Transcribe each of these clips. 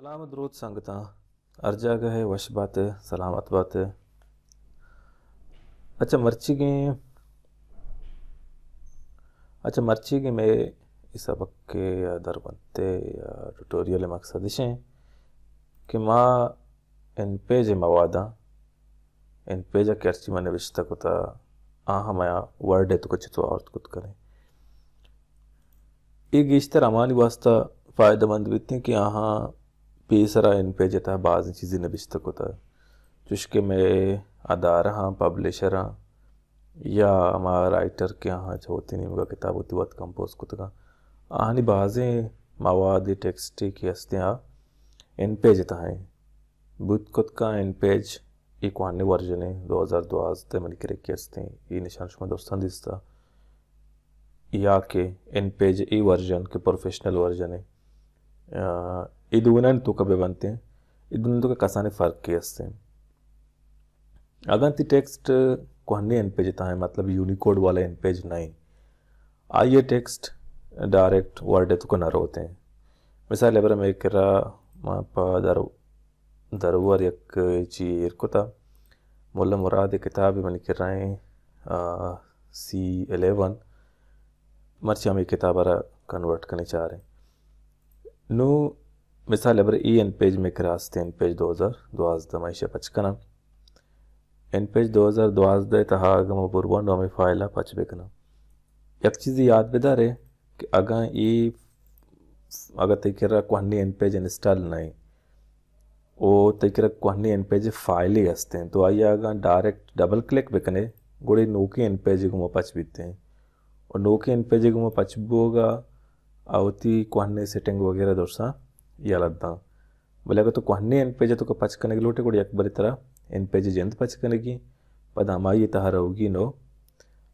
سلام ءُ دروت سنگتاں، ہر جاگہ ءَ وش بات ءُ سلامت بات ءُ۔ اچھا مرچیگیں، اچھا مرچیگیں مئے اے سبق ءِ یا درونت ءِ یا ٹیوٹوریل ءِ مقصد اش انت کہ ما ان پیج ءِ مواداں، ان پیج ءَ کہ ہرچی ما نبشتہ کتہ، آہاں ما ورڈ ءِ توکا چطور آورت کت کنیں۔ اے گیشتر ہمانی واسطہ فائدہ مند بیتیں کہ آہاں پیسرا ان پیج ءِ تہا بازیں چیزے نبشتہ کتہ، چوشکہ مئے ادارہاں، پبلشراں یا ہما رائٹر کہ آہاں چہ وتی نیمگا کتاب وتی وت کمپوز کتگاں، آہانی بازیں مواد، ٹیکسٹے کہ ہستیں، آ ان پیج ءِ تہا ایں۔ بوت کت کن ان پیج اے کوہنیں ورژن ایں، دو ہزار دوازدہ منی کرا کہ ہستیں، اے نشان شما درستاں دیستہ۔ یا کہ ان پیج اے ورژن کہ پروفیشنل ورژن ایں۔ آ، اے دوئینانی توکا بہ بنتیں، اے دوئینانی توکا کسانیں فرقے ہستیں۔ اگاں تئی ٹیکسٹ کوہنیں ان پیج ءِ تہا ایں، مطلب یونیکوڈ والا ان پیج نہ ایں، آئی ءِ ٹیکسٹ ڈائریکٹ ورڈ ءِ توکا نہ روتیں۔ مثال ءِ برا مئے کرا ما پہ در درور یک چی ایر کتہ۔ ملا مراد ءِ کتابے منی کرا ایں، آ، سی الیون، مرچی ہمے کتاب ءَ را کنورٹ کنیں چاریں۔ نوں مثال ءِ برا اے ان پیج مئے کرا است، ان پیج دو ہزار دوازدہ، ما ایشی ءَ پچ کناں۔ ان پیج دو ہزار دوازدہ ءِ تہا اگاں ما برواں نوں ہمے فائل ءَ پچ بکناں۔ یک چیزے یات بدارے کہ اگاں اے، اگاں تئی کرا کوہنیں ان پیج انسٹال نہ ایں، او تئی کرا کوہنیں ان پیج فائلے ہستیں، تو آئی ءَ اگاں ڈائریکٹ ڈبل کلک بکنے، گڑے نوکیں ان پیج ءِ گوما پچ بیتیں۔ او نوکیں ان پیج ءِ گوما پچ بوگا آ وتی کوہنیں سیٹنگ وغیرہ درساں یلہ داں۔ بلے اگاں تو کوہنیں ان پیج ءِ توکا پچ کنگ لوٹے، گڑا یک برے ترا ان پیج ءِ جند پچ کنگی، پدا ہمائی ءِ تہا روگی نوں،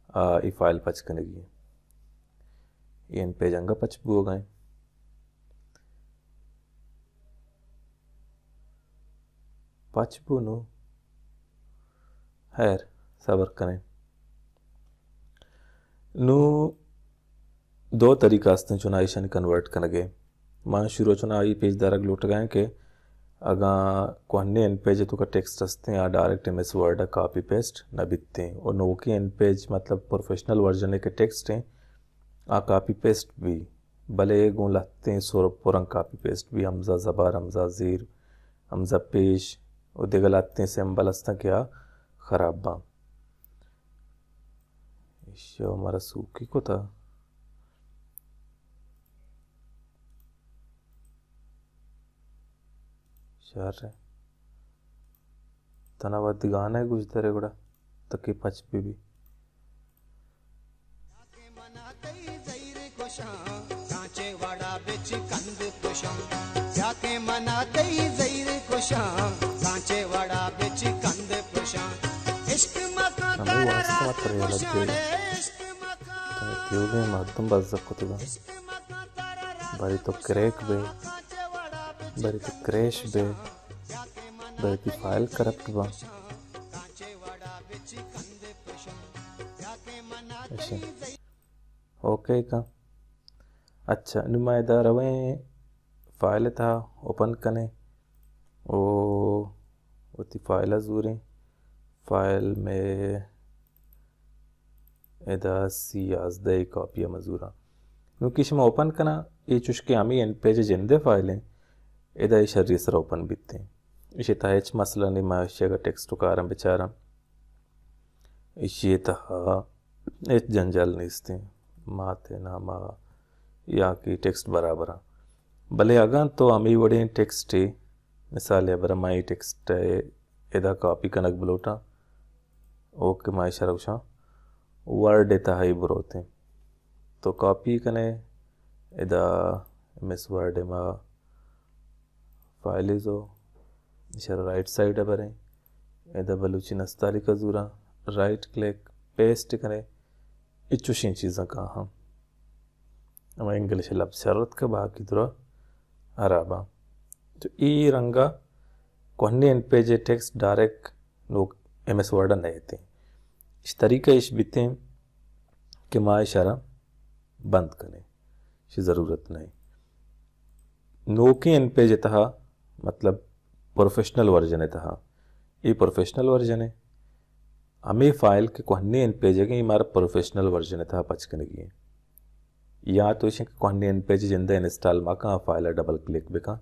آ، اے فائل پچ کنگی۔ اے ان پیج انگا پچ بوگا ایں۔ پچ بو نوں۔ خیر، صبر کنیں۔ نوں دو طریقہ ہستیں چوناہا ایشانی کنورٹ کنگ ءِ۔ ما شروع چوناہا اے پیش دارگ لوٹگا ایں کہ اگاں کوہنیں ان پیج ءِ توکا ٹیکسٹ ہستیں، آ ڈائریکٹ ایم ایس ورڈ ءَ کاپی پیسٹ نہ بیتیں، او نوکیں ان پیج، مطلب پروفیشنل ورژن ءِ کہ ٹیکسٹ ایں، آ کاپی پیسٹ بی، بلے گوں لہتیں سر ءُ پراں کاپی پیسٹ بی، ہمزہ زبر، ہمزہ زیر، ہمزہ پیش ءُ دگہ لہتیں سمبل ہستاں کہ آ خراب باں۔ ایشی ءَ مارا سوکی کتہ۔ شر ءَ۔ تنا وھدے گانا ءَ گوش دارے گڑا تکی پچ بہ بی۔ ہمے واسطہ ما ترا یلہ دیگ ءَ۔ تئی تیوگیں مردم بزگ کتگ اَنت۔ بارے تو کریک بئے، بارے تو کریش بئے، بارے تئی فائل کرپٹ باں۔ ایشی۔ اوکے کن۔ اچھا، نوں ما ادا رویں، فائل ءِ تہا اوپن کنیں۔ او وتی فائل ءَ زوریں۔ فائل مئے ادا سی یازدہ ءِ کاپی ءَ ما زوراں۔ نوں کہ شما اوپن کناں، اے چوش کہ ہمے ان پیج ءِ جند ءِ فائل ایں، ادا اے شری ءِ سرا اوپن بیتیں۔ ایشی ءِ تہا ہچ مسئلہ نیں، ما ایشی ءَ اگاں ٹیکسٹ ءُ کاراں بچاراں۔ ایشی ءِ تہا ہچ جنجال نیستیں۔ مات ءِ نام ءَ یا کہ ٹیکسٹ برابر اَنت۔ بلے اگاں تو ہمے وڑیں ٹیکسٹے، مثال ءَ برا ما اے ٹیکسٹ ءَ ادا کاپی کنگ بلوٹاں، اوکے، ما ایشرا گوشاں ورڈ ءِ تہا اے بروتیں۔ تو کاپی کنے، ادا ایم ایس ورڈ ءَ ما فائل ءَ زو، ایشرا رائٹ سائیڈ ءَ بریں، ادا بلوچی نستالیکا زوراں، رائٹ کلک، پیسٹ کنے، اے چوشیں چیزاں کاہاں۔ ہما انگلش ءِ لبز شر اتکہ، باقی درا ہراباں۔ تو اے رنگا کوہنیں ان پیج ءِ ٹیکسٹ ڈائریکٹ نوک ایم ایس ورڈ ءَ نئیتیں۔ اش طریقہ اش بیتیں کہ ما اشارا بند کنیں، اشی ضرورت نئیں۔ نوکیں ان پیج ءِ تہا مطلب پروفیشنل ورژن ءِ تہا۔ اے پروفیشنل ورژن اِنت۔ ہمے فائل کہ کوہنیں ان پیج ءَ ایں، اے مارا پروفیشنل ورژن ءِ تہا پچ کنگی ایں۔ یا تو ایش ایں کہ کوہنیں ان پیج جند ءَ انسٹال مکن، آ فائل ءَ ڈبل کلک بکن،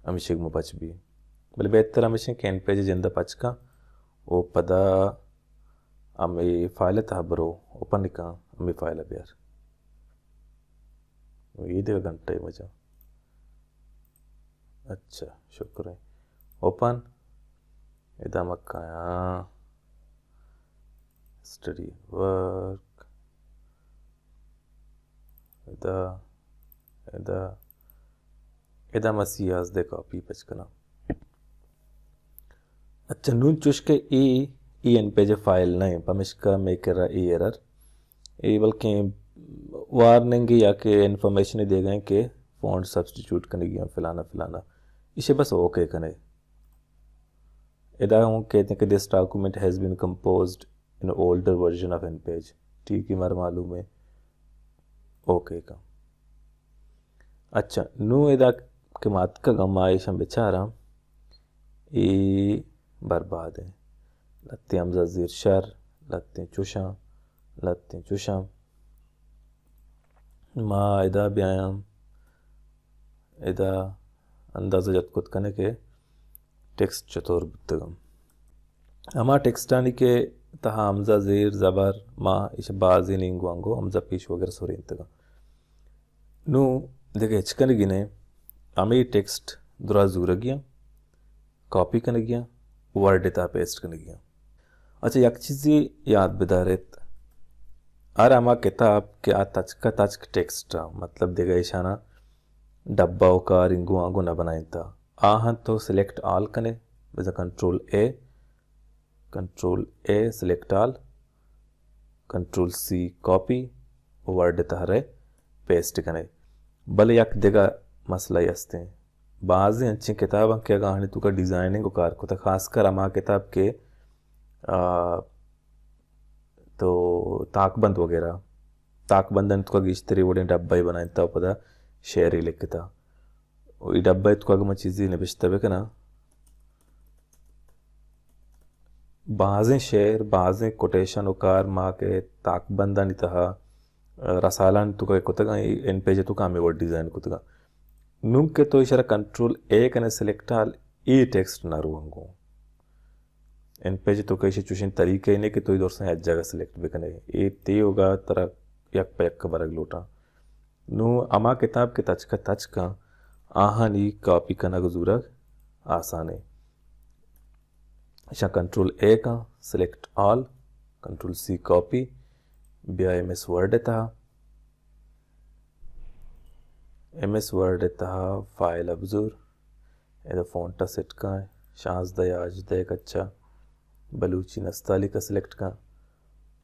ہمیشی گوں پچ بی۔ بلے بہتر ہمیش ایں کہ ان پیج جند ءَ پچ کن ءُ پدا ہمے فائل ءِ تہا برو، اوپن کن، ہمے فائل ءَ بیار۔ اے دگہ گھنٹہ ءِ مجا۔ اچھا، شکر ایں۔ اوپن۔ ادا ما کایاں اسٹڈی ورک۔ ادا، ادا، ادا ما سیزدہ کاپی پچ کناں۔ اچھا، نوں چوش کہ اے، اے ان پیج فائل نہ ایں، پمیشکا مئے کرا اے ایرر اے، بلکیں وارننگ یا کہ انفارمیشن دیگا ایں کہ فونٹ سبسٹیٹیوٹ کنگی ایں فلانا فلانا، ایشی بس اوکے کنے۔ ادا ہوں کہتے ہیں کہ this document has been composed in older version of in page، ٹھیک ہے، مارا معلوم ایں، اوکے کا۔ اچھا، نوں ادا کہ ما اتکگاں، ما ایشاں بچاراں، اے برباد ایں۔ لہتیں ہمزہ زیر شر، لہتیں چوشاں، لہتیں چوشاں۔ ما ادا بیایاں، ادا اندازہ جت کت کنے کہ ٹیکسٹ چطور بوتگاں۔ ہما ٹیکسٹانی کہ تہا ہمزہ زیر، زبر، ما، ایش بازیں لینگواں گوں ہمزہ پیش وغیرہ سرینتگاں۔ نوں دگہ ہچ کنگی نہ ایں، ہمے ٹیکسٹ درا زورگی ایں، کاپی کنگی ایں، ورڈ ءِ تہا پیسٹ کنگی ایں۔ اچھا، یک چیزے یاد بداریت، ہر ہما کتاب کہ آ تچک ءَ تچک ٹیکسٹ ایں، مطلب دگہ ایشانا ڈبہ ءُ کار اینگو آنگو نہ بنائینتا، آہاں تو سلیکٹ آل کنے، بزاں control A, control A, select all, control C, copy, word ءِ تہا رئے پیسٹ کنے۔ بلے یک دگہ مسئلہ ہستیں۔ بازیں انچیں کتاباں کہ اگاں آہانی توکا ڈیزائننگ ءُ کار کتگ، خاص کر ہما کتاب کہ، آ، تو تاکبند وغیرہ، تاکبندانی توکا گیشتری وڑیں ڈبہ بنائینتا ءُ پدا شعرے لکھتا۔ ءُ اے ڈبہ ءِ توکا اگاں ما چیزے نبشتہ بکناں، بازیں شعر، بازیں کوٹیشن ءُ کار ما کہ تاکبندانی تہا، رسالانی توکا کہ کتگاں، اے ان پیج ءِ توکا ہمے وڑ ڈیزائن کتگاں۔ نوں کہ تو ایشرا کنٹرول اے کنے سلیکٹ آل، اے ٹیکسٹ نہ روان گوں۔ ان پیج ءِ توکا ایشی چوشیں طریقہ اے نہ کہ تو اے درساں یک جاگہ سلیکٹ بکنے۔ اے تیوگا ترا یک پہ یک برگ لوٹاں۔ نوں ہما کتاب کہ تچک ءَ تچک ایں، آہانی کاپی کنگ ءُ زورگ آسان ایں۔ ایشاں کنٹرول اے کن، select all, control C copy, بیا ایم ایس ورڈ ءِ تہا۔ ایم ایس ورڈ ءِ تہا فائل ءَ بزور، ادا فونٹ ءَ سیٹ کن، شانزدہ یا ہژدہ ءَ کچا بلوچی نستعلیق ءَ سلیکٹ کن۔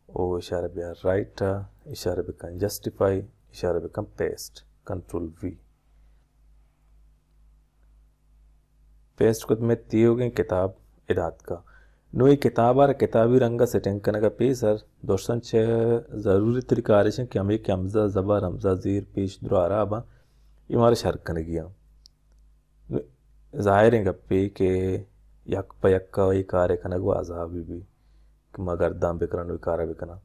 او ایشارا بیا رائٹ ءَ، ایشارا بکن جسٹیفائی، ایشارا بکن پیسٹ، کنٹرول وی۔ پیسٹ کت، مئے تیوگیں کتاب ادا اتکا۔ نوں اے کتاب ءَ را کتابی رنگ ءَ سیٹنگ کنگ ءَ پیسر درساں چہ ضروری تریں کار ایش اِنت کہ ہمے کہ ہمزہ زبر، ہمزہ زیر، پیش درو آراب اَنت، اے مارا شر کنگی اَنت۔ نوں ظاہریں گپے کہ یک پہ یک ءَ اے کار ءَ کنگ ءَ عذابے بی کہ ما گرداں بکراں، نوں اے کار ءَ بکناں۔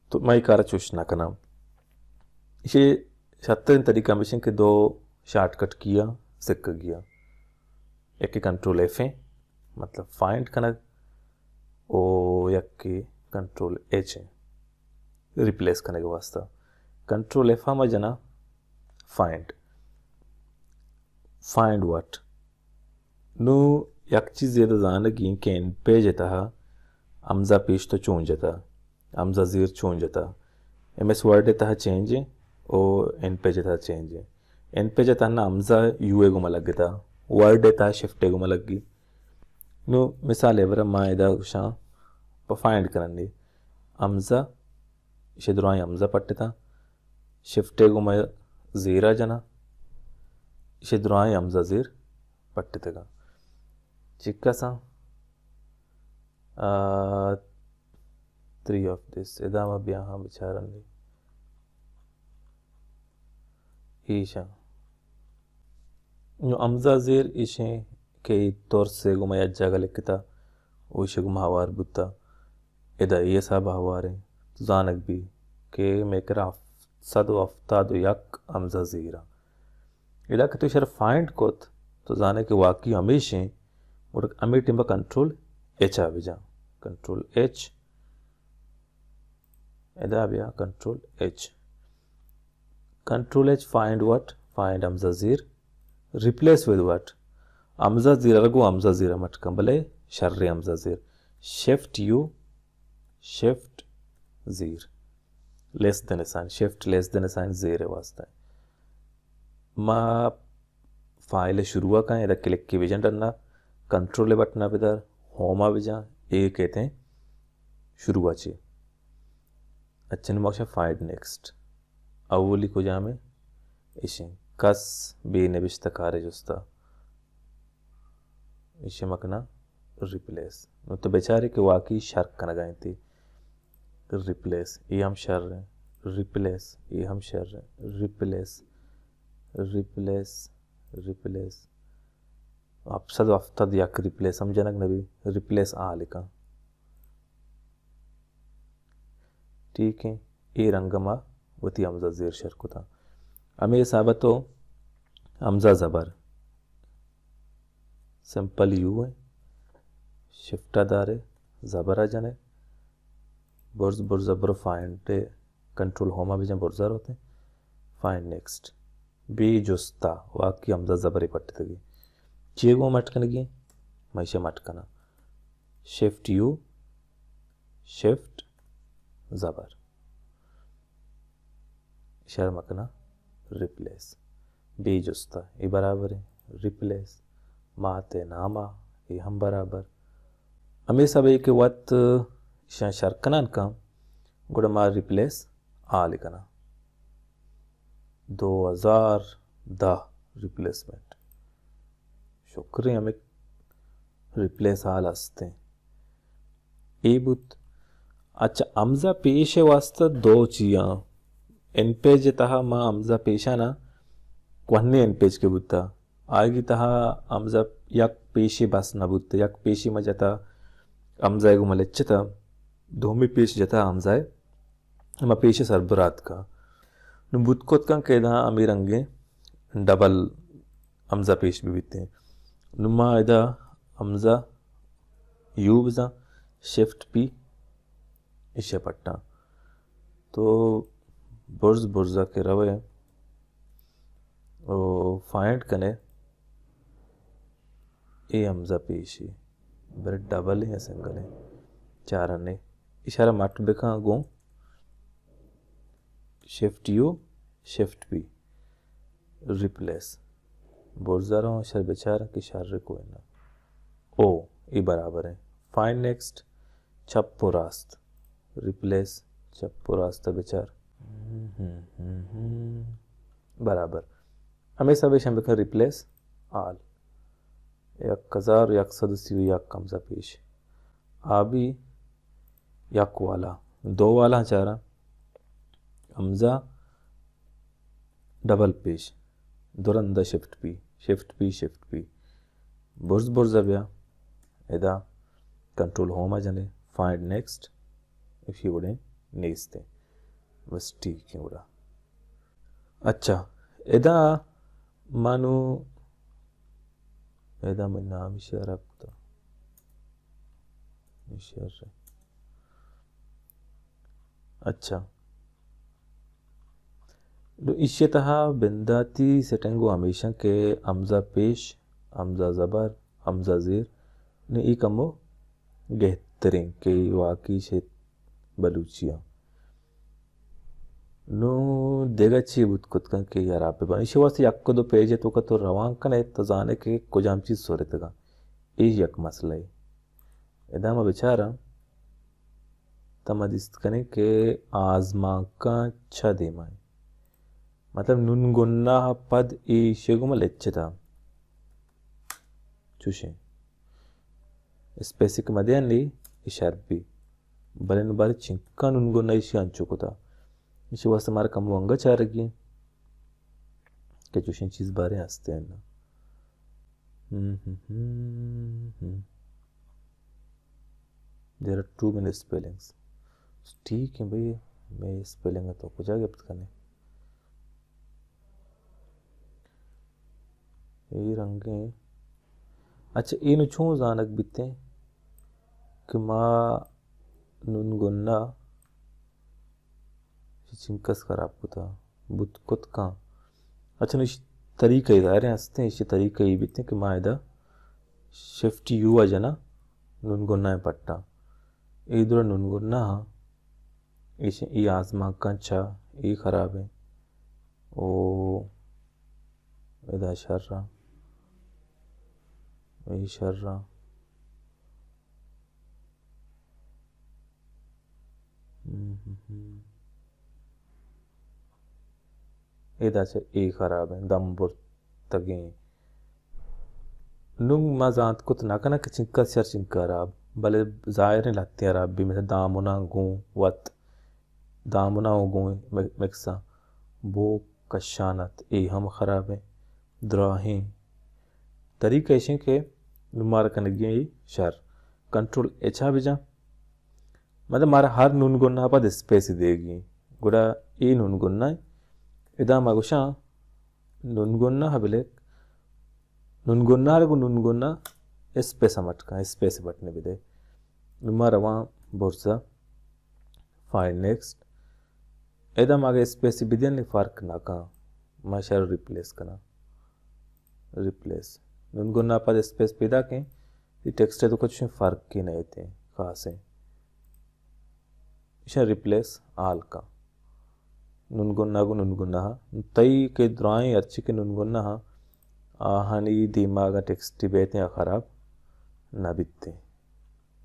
تو من اے کار ءَ چوش نہ کناں۔ ایشی شرتریں طریقہ ہمیش اِنت کہ دو شارٹ کٹ کی ءَ سکگی اَنت۔ یکے کنٹرول ایف اِنت، مطلب فائنڈ کنگ، او یکے کنٹرول ایچ اِنت ریپلیس کنگ ءِ واستہ۔ کنٹرول ایف ءَ ما جناں فائنڈ۔ Find what? نوں یک چیزے ادا زانگی اِنت کہ ان پیج ءِ تہا ہمزہ پیش تو چون جتا، ہمزہ زیر چون جتا۔ ایم ایس ورڈ ءِ تہا چینج اِنت او ان پیج ءِ تہا چینج اِنت۔ ان پیج ءِ تہا نا ہمزہ یو ءِ گوما لگتا، ورڈ ءِ تہا شفٹ ءِ گوما لگی۔ نوں مثال ءِ برا ما ادا گوشاں پہ فائنڈ کنندے ہمزہ، ایشی درائیں ہمزہ پٹتا، شفٹ ءِ گوما زیرا جناں، ایشی درائیں ہمزہ زیر پٹتگاں۔ چکساں، آ، تھری آف دس، ادا ما بیاہاں بچارندے۔ ایشاں۔ نوں ہمزہ زیر ایشیں کہ ترس ءِ گوما یک جاگہ لکھتا، او ایشی گوما ہوار بوتا۔ ادا اے حساب ہواریں۔ تو زانگ بی کہ مئے کرا ہفت سد و ہفتاد و یک ہمزہ زیراں۔ ادا کہ تو ایشرا فائنڈ کت، تو زانے کہ واقعی ہمیشیں، گڑا ہمے ٹیم ءَ کنٹرول ایچ ءَ بجاں۔ Control H. ادا بیا control H. Control H, find what? Find ہمزہ زیر۔ Replace with what? ہمزہ زیر ءَ گوں ہمزہ زیر ءَ مٹ کن، بلے شریں ہمزہ زیر۔ شفٹ یو، شفٹ زیر۔ لیس دین سائن، شفٹ لیس دین سائن زیر ءِ واسطہ۔ ما فائل ءِ شروع ءَ کن، ادا کلک ءَ بجن ڈن ءَ، کنٹرول ءِ بٹن ءَ بدار، ہوم ءَ بجاں، اے کہتے ہیں شروع ءَ چی۔ اچھا، نوں ما گوشاں فائنڈ نیکسٹ۔ اولی کجام ایں؟ ایشیں۔ کس بے نبشتہ کار ءِ جستا۔ ایشی ما کناں ریپلیس۔ نوں تو بچارے کہ واقعی شر کنگا انت۔ ریپلیس، اے ہم شر ایں۔ ریپلیس، اے ہم شر ایں۔ Replace, replace, replace. ہفت سد و ہفتاد یک ریپلیس ہم جنگ نبی، ریپلیس آل کن۔ ٹھیک ایں، اے رنگ ءَ ما وتی ہمزہ زیر شر کتاں۔ ہمے حساب ءَ تو ہمزہ زبر، سمپل یو ایں، شفٹ ءَ دارے، زبر ءَ جنے، برز برز ءَ برو فائنڈ ءَ، کنٹرول ہوم ءَ بجن، برز ءَ روت ایں، فائنڈ نیکسٹ۔ بے جستا، واقعی ہمزہ زبرے پٹتگی۔ چے گوں مٹ کنگی؟ ما ایشی مٹ کناں۔ شفٹ یو، شفٹ زبر۔ ایشرا ما کناں ریپلیس۔ بے جستا، اے برابر ایں۔ ریپلیس، مات ءِ نام ءَ، اے ہم برابر۔ ہمے سبب اے کہ وت ایشاں شر کنان کن، گڑا ما ریپلیس آل کناں۔ دو ہزار دہ ریپلیسمنٹ۔ شکر ایں ہمے ریپلیس آل ہست ایں۔ اے بوت۔ اچھا، ہمزہ پیش ءِ واسطہ دو چیاں۔ ان پیج ءِ تہا ما ہمزہ پیشانا کوہنیں ان پیج کہ بوتا، آئی تہا ہمزہ یک پیشے بس نہ بوت، یک پیشے ما جتا ہمزہ ءِ گوما لچتا، دومی پیش جتا ہمزہ ءِ ہما پیش ءِ سربرا اتکا۔ نوں بوت کت کن کہ ادا ہمے رنگیں ڈبل ہمزہ پیش بہ بیتیں۔ نوں ما ادا ہمزہ یو بزاں، شفٹ پی، ایشی پٹاں۔ تو برز برزا کہ روئے او فائنڈ کنے، اے ہمزہ پیشی، بلے ڈبل ایں یا سنگل ایں، چارنے۔ ایشرا مٹ بکن گوں شفٹ یو، شفٹ پی، ریپلیس۔ برزا رواں، ایشرا بچاراں کہ شر کوئی نہ۔ او، اے برابر ایں۔ فائنڈ نیکسٹ، چپ و راست۔ ریپلیس، چپ و راست بچار۔ برابر۔ ہمے سبب ایشاں بکن ریپلیس آل۔ یک ہزار یک سد و سی و یک ہمزہ پیش۔ آ بی یک والا۔ دو والا چاراں۔ ہمزہ ڈبل پیش، دو رندا شفٹ پی، شفٹ پی، شفٹ پی۔ برز برزا بیا، ادا کنٹرول ہوما جنے، فائنڈ نیکسٹ، ایشی وڑیں نیست ایں۔ بس ٹھیک ایں گڑا۔ اچھا، ادا ما نوں، ادا من نام ایشی ءَ ہراب کتا۔ ایشی ءَ۔ اچھا۔ نوں ایشی ءِ تہا بنداتی سیٹنگ و ہمیشاں کہ ہمزہ پیش، ہمزہ زبر، ہمزہ زیر، نوں اے کمو گہتریں کہ واقعی شے بلوچی آں۔ نوں دگہ چی بوت کت کن کہ ہراب بہ بان۔ ایشی واسطہ یک و دو پیج ءِ توکا تو روان کنے تو زانے کہ کجام چیز سرتگاں۔ اے یک مسئلہ اے۔ ادا ما بچاراں، تا ما دیست کنیں کہ آزمانکاں چہ دیما ایں۔ مطلب، نون گنا پد ایشی گوما لچتا۔ چوشیں۔ اسپیسک مدے انی، اشار بی۔ بلے نوں بارے چنکا نون گنا ایشی انچو کتا۔ ایشی واسطہ مارا کمو انگا چارگی ایں کہ چوشیں چیز بارے ہستے ہیں نا۔ ہم، ہم، ہم، ہم۔ There are too many spellings. ٹھیک ہے بھئی، مئے اسپیلنگ تو کجا گپت کنے؟ اے رنگیں۔ اچھا، اے نوں چون زانگ بیتیں کہ ما نون گنا چنکس خراب کتا، بوت کت کن۔ اچھا، نوں ایشی طریقہ ظاہر ہے ہستیں، ایشی طریقہ ای بیتیں کہ ما ادا شفٹ یو ء جنا، نون گنا ء پٹا۔ اے درا نون گنا ہاں، ایش، ای آزمانکاں چا، ای خراب ہیں۔ او ادا شر ء، ای شر ء۔ ہم، ہم، ہم۔ ادا چہ اے خراب ہیں، دم برتگیں۔ نوں ما زانت کت نہ کناں کہ چنکا شر چنکا خراب، بلے ظاہر ہیں لہتیں خراب بھی، مثلا دامنا گوں وت، دامنا گوں مکساں، بو کشانت، اے ہم خراب ہیں، دراہیں۔ طریقہ ایش ہیں کہ نوں مارا کنگی ہیں اے شر۔ کنٹرول ایچ آ بجاں۔ مطلب مارا ہر نون گنا پد اسپیس دیگی۔ گڑا اے نون گنا ادا ما گوشاں نون گنا بلے نون گنا گو نون گنا اسپیس مٹ کن، اسپیس بٹن بدے۔ نوں ما رواں برزا، فائنڈ نیکسٹ۔ ادا ما اگہ اسپیس بدیاں نی فرق نہ کن، ما شر ریپلیس کناں۔ ریپلیس۔ نون گنا پد اسپیس پیدا کیں، ای ٹیکسٹ تو کچھ فرق کی نہیں تے خاص ہیں۔ ایشاں ریپلیس آل کن۔ نون گنا گو نون گنا ہا۔ تئی کہ درائیں ہرچی کہ نون گنا ہا، آہانی دیما اگاں ٹیکسٹ بیتیں آ خراب نہ بیتیں۔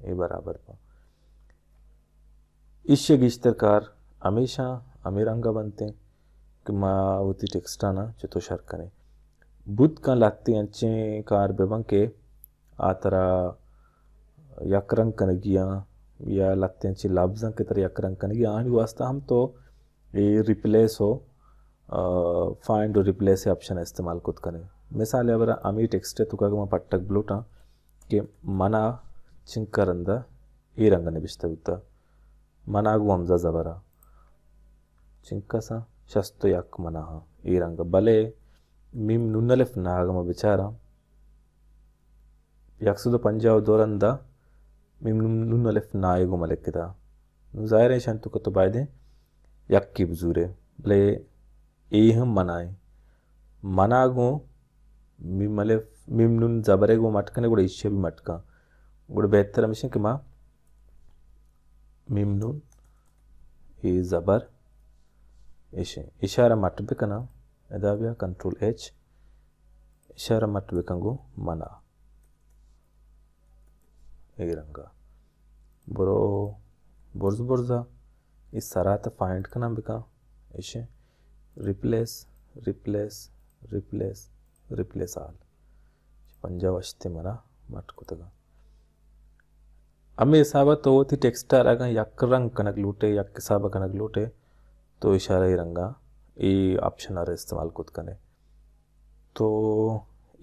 اے برابر پا۔ ایشی گیشتر کار ہمیشاں ہمے رنگ ء بنتیں کہ ما وتی ٹیکسٹانا چتو شر کنیں۔ بوت کن لہتے انچیں کار بہ بن کہ آ ترا یک رنگ کنگی آں یا لہتے انچیں لبز آں کہ ترا یک رنگ کنگی آں، آہانی واسطہ ہم تو اے ریپلیس و، آ، فائنڈ و ریپلیس آپشن استعمال کت کنے۔ مثال ء برا ہمے ٹیکسٹ ء توکا کہ ما پٹگ بلوٹاں کہ منا چنکا رندا اے رنگ نبشتہ بوتا۔ منا گوں ہمزہ زبرا۔ چنکساں شست و یک منا ہاں اے رنگ۔ بلے میم نون الف نا اگاں ما بچاراں، یک سد و پنجاہ و دو رندا میم نون، نون الف نا ء گوں ملکتا۔ نوں ظاہر ہے ایشان تو کہ تو بایدیں یکی بزورے۔ بلے اے ہم منا ایں۔ منا گوں میم الف، میم نون زبرے گوں مٹ کنے، گڑا ایشی بھی مٹ کن۔ گڑا بہتر ہمیش کہ ما میم نون اے زبر ایشیں۔ اشارہ مٹ بکناں۔ ادا بیا کنٹرول ایچ۔ اشارہ مٹ بکن گوں منا۔ اے رنگا۔ برو برز برزا۔ اے سرات فائنڈ کناں بکن۔ ایشیں۔ ریپلیس، ریپلیس، ریپلیس، ریپلیس آل۔ پنجاہ و ہشت منا مٹ کتگا۔ ہمے حساب ء تو وتی ٹیکسٹ ء اگاں یک رنگ کنگ لوٹے، یک حساب ء کنگ لوٹے، تو اشارہ اے رنگا اے آپشن ء استعمال کت کنے۔ تو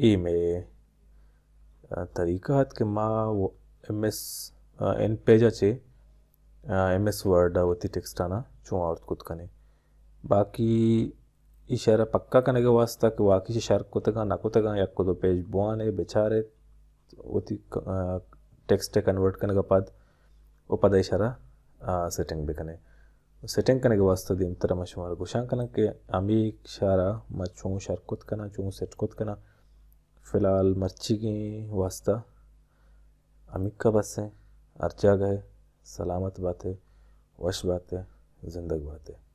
اے مئے، آ، طریقہ ات کہ ما ایم ایس، آ، ان پیج ء چہ، آ، ایم ایس ورڈ ء وتی ٹیکسٹانا چون آورت کت کنے۔ باقی ایشارا پکا کنگ ء واسطہ کہ واقعی چہ شر کتگاں نہ کتگاں، یک و دو پیج بوانے، بچارے، وتی ک-، آ، ٹیکسٹ ء کنورٹ کنگ ء پد و پدا ایشارا، آ، سیٹنگ بکنے۔ سیٹنگ کنگ ء واسطہ دیمتر ء من شمارا گوشان کناں کہ ہمے اشارہ ما چون شر کت کناں، چون سیٹ کت کناں۔ فی الحال مرچیگیں واسطہ ہمیکا بس ایں۔ ہر جاگہ ء سلامت بات ء، وش بات ء، زندگ بات ء۔